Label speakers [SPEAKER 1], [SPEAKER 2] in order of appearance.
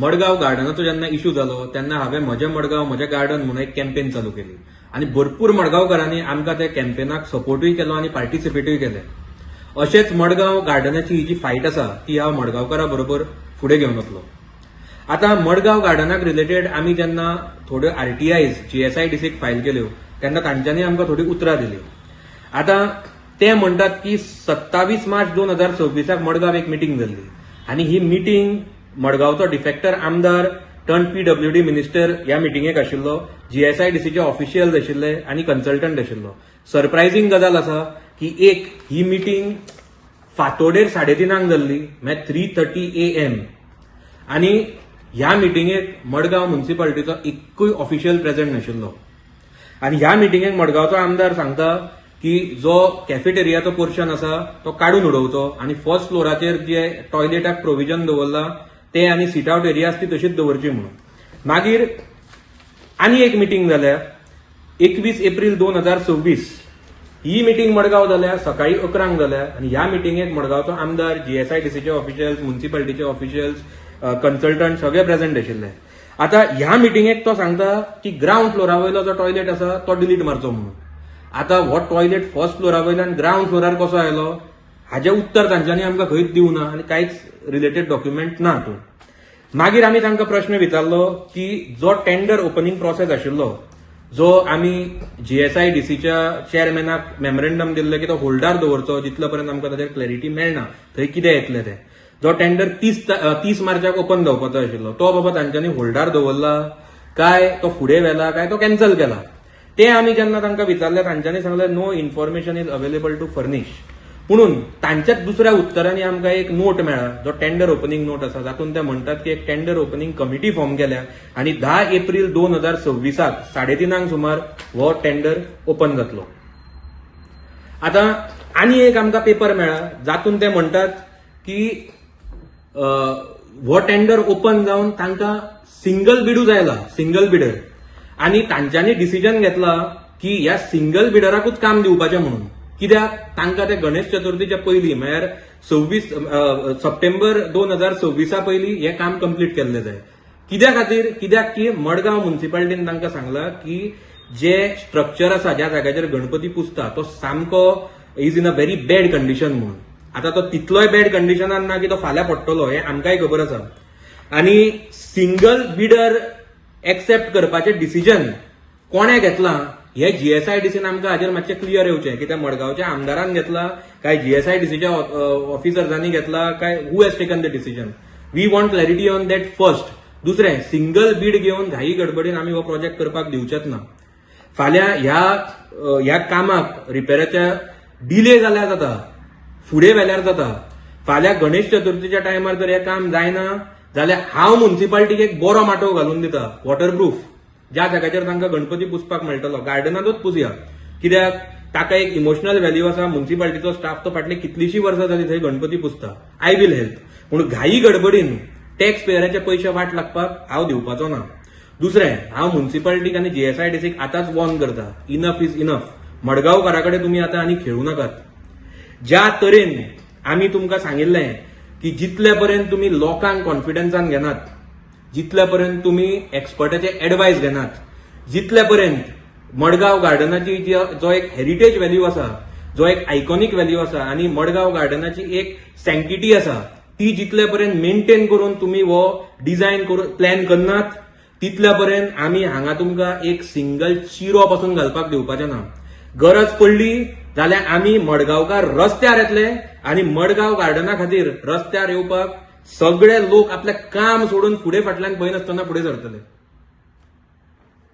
[SPEAKER 1] मडगांव गार्डनाचो जेन्ना इशू जालो तेन्ना हांवें म्हजें मडगांव म्हजें गार्डन म्हणून एक कॅम्पेन चालू केली आनी भरपूर मडगांवकारांनी आमकां त्या कॅम्पेनाक सपोर्टूय केलो आनी पार्टिसिपेटूय केलें. अशेंच मडगांव गार्डनाची ही जी फायट आसा ती हांव मडगांवकारां बरोबर फुडें घेवन वतलो. आतां मडगांव गार्डनाक रिलेटेड आमी जेन्ना थोड्यो आरटीआयज जीएसआयडीसीक फायल केल्यो तेन्ना तांच्यांनी आमकां थोडीं उतरां दिलीं. आतां ते म्हणटात की 27 मार्च 2026 मडगांव एक मिटींग जाल्ली आनी ही मिटींग मडगांवचो डिफेक्टर आमदार टर्न पीडब्ल्यूडी मिनिस्टर ह्या मिटिंगेक आशिल्लो, जीएसआयडीसीचे ऑफिशियल्स आशिल्ले आनी कन्सल्टंट आशिल्लो. सरप्रायझींग गजाल आसा की एक ही मिटींग फांतोडेर 3:30 जाल्ली, म्हळ्यार 3:30 AM आनी ह्या मिटिंगेक मडगांव म्युन्सिपालिटीचो एक्कूय ऑफिशियल प्रेझेंट नाशिल्लो. आनी ह्या मिटिंगेक मडगांवचो आमदार सांगता की जो कॅफेटेरियाचो पोर्शन आसा तो काडून उडोवचो आनी फर्स्ट फ्लोराचेर जे टॉयलेटाक प्रोविजन दवरला ते आनी सीट आवट एरिया आसा ती तशीच दवरची म्हणून. मागीर आनी एक मिटींग जाल्या 21 एप्रील 2026. ही मिटींग मडगांव जाल्या, सकाळी 11 जाल्या आनी ह्या मिटिंगेक मडगांवचो आमदार, जीएसआयडीसीचे ऑफिशियल्स, म्युन्सिपालिटीचे ऑफिशियल्स, कन्सल्टंट सगळे प्रेझेंट आशिल्ले. आतां ह्या मिटिंगेक तो सांगता की ग्रावंड फ्लोरा वयलो जो टॉयलेट आसा तो डिलीट मारचो म्हणून. आतां हो टॉयलेट फर्स्ट फ्लोरा वयल्यान ग्रावंड फ्लोरार कसो आयलो हाजें उत्तर तांच्यांनी आमकां खंयच दिवना आनी कांयच रिलेटेड डॉक्युमेंट ना हातूंत. मागीर आमी तांकां प्रश्न विचारलो की जो टेंडर ओपनिंग प्रोसेस आशिल्लो, जो आमी जीएसआयडीसीच्या चेअरमॅनाक मेमोरेंडम दिल्लें की तो होल्डार दवरचो जितले पर्यंत आमकां ताचेर क्लॅरिटी मेळना थंय कितें येतलें तें, जो टेंडर 30 मार्चाक ओपन जावपाचो आशिल्लो तो बाबा तांच्यांनी होल्डार दवरला काय तो फुडें व्हेला काय तो कॅन्सल केला ते आमी जेन्ना तांकां विचारलें, तांच्यांनी सांगलें, "No information is available to furnish." पुणून तांच्याच दुसऱ्या उत्तरांनी आमकां एक नोट मेळ्ळा, जो टेंडर ओपनिंग नोट आसा, जातूंत ते म्हणटात की एक टेंडर ओपनिंग कमिटी फॉर्म केल्या आनी 10 एप्रील 2026 3:30 सुमार हो टेंडर ओपन जातलो. आतां आनी एक आमकां पेपर मेळ्ळा जातून ते म्हणटात की हो टेंडर ओपन जावन तांकां सिंगल बिडूच आयला, सिंगल बिडर, आनी तांच्यांनी डिसिजन घेतला की ह्या सिंगल बिडराकूच काम दिवपाचें म्हणून. कित्याक तांकां ते गणेश चतुर्थीच्या पयलीं, म्हळ्यार 26 सप्टेंबर 2026 पयलीं हें काम कंप्लीट केल्लें जाय. कित्या खातीर? कित्याक की मडगांव म्युन्सिपालिटीन तांकां सांगलां की जे स्ट्रक्चर आसा, ज्या जाग्याचेर गणपती पुजता, तो सामको is in a very bad condition म्हणून. आतां तो तितलोय बॅड कंडिशनान ना की तो फाल्यां पडटलो हें आमकांय खबर आसा. आनी सिंगल बिडर एक्सेप्ट करपाचें डिसिजन कोणें घेतलां हे जीएसआयडीसीन आमकां हाजेर मातशें क्लियर येवचें की त्या मडगांवच्या आमदारान घेतला काय जीएसआयडीसीच्या ऑफिसर्सांनी घेतला काय, who has taken the decision? We want clarity on that first. दुसरें, सिंगल बीड घेवन घाई गडबडीन आमी हो प्रोजेक्ट करपाक दिवचेच ना. फाल्यां ह्या ह्या कामाक रिपेराच्या डिले जाल्यार जाता, फुडें व्हेल्यार जाता. फाल्यां गणेश चतुर्थीच्या टायमार जर हें काम जायना जाल्यार हांव म्युन्सिपालिटीक एक बरो माटोव घालून दिता, वॉटरप्रूफ, ज्या जाग्याचेर तांकां गणपती पुजपाक मेळटलो. गार्डनांतूच पुजया, कित्याक ताका एक इमोशनल व्हॅल्यू आसा. म्युन्सिपालिटीचो स्टाफ तो फाटली कितलीशीं वर्सां जाली थंय गणपती पुजता. I will help. पूण घाई गडबडीन टॅक्स पेयराचे पयशे वाट लागपाक हांव दिवपाचो ना. दुसरें, हांव म्युन्सिपालिटीक आनी जीएसआयडीसीक आतांच वॉर्न करता, enough is enough. मडगांवकारा कडेन तुमी आतां आनी खेळूं नाकात. ज्या तरेन आमी तुमकां सांगिल्लें की जितले पर्यंत तुमी लोकांक कॉन्फिडन्सान घेनात, जितले पर्यंत तुमी एक्सपर्टाचे एडवायस घेनात, जितले पर्यंत मडगांव गार्डनाची जी जो एक हेरिटेज व्हॅल्यू आसा, जो एक आयकॉनिक व्हॅल्यू आसा आनी मडगांव गार्डनाची एक सँक्टिटी आसा, ती जितले पर्यंत मेंटेन करून तुमी हो डिझायन करून प्लॅन करनात, तितल्या पर्यंत आमी हांगा तुमकां एक सिंगल चिरो पासून घालपाक दिवपाचे ना. गरज पडली जाल्यार आमी मडगांवकार रस्त्यार येतले आनी मडगांव गार्डना खातीर रस्त्यार येवपाक सगळे लोक आपलें काम सोडून फुडें फाटल्यान पळयनासतना फुडें सरतले.